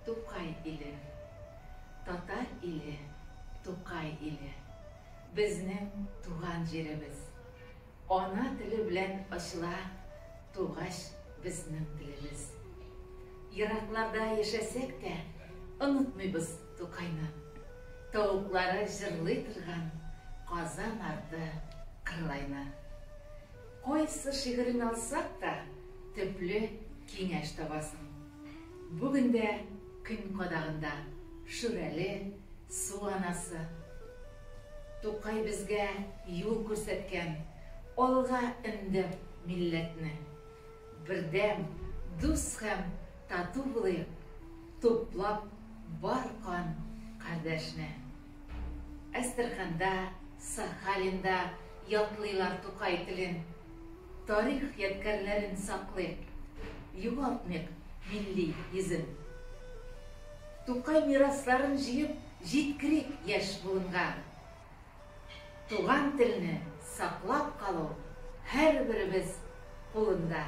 Тукай иле. Татар иле, Тукай иле. Безнең туган җиребез. Ана теле белән ачыла тугач безнең телебез. Еракларда яшәсәк тә, онытмыйбыз Тукайны. Тавыклары җырлый торган Казан арты Кырлайны. Кайсы шигырен алсак та, төпле киңәш табасың. Бүген дә көн кадагында Шүрәле, Су анасы. Тукай безгә юл күрсәткән, алга өндәп милләтне. Бердәм, дус һәм тату булыйк, туплап бар кан кардәшне. Әстерханда, Сахалинда ятлыйлар Тукай телен. Тарих ядкәрләрен саклыйк, югалтмыйк милли йөзен. Тукай мирасларын җыеп җиткерик яшь буынга. Туган телне саклап калу һәрберебез кулында.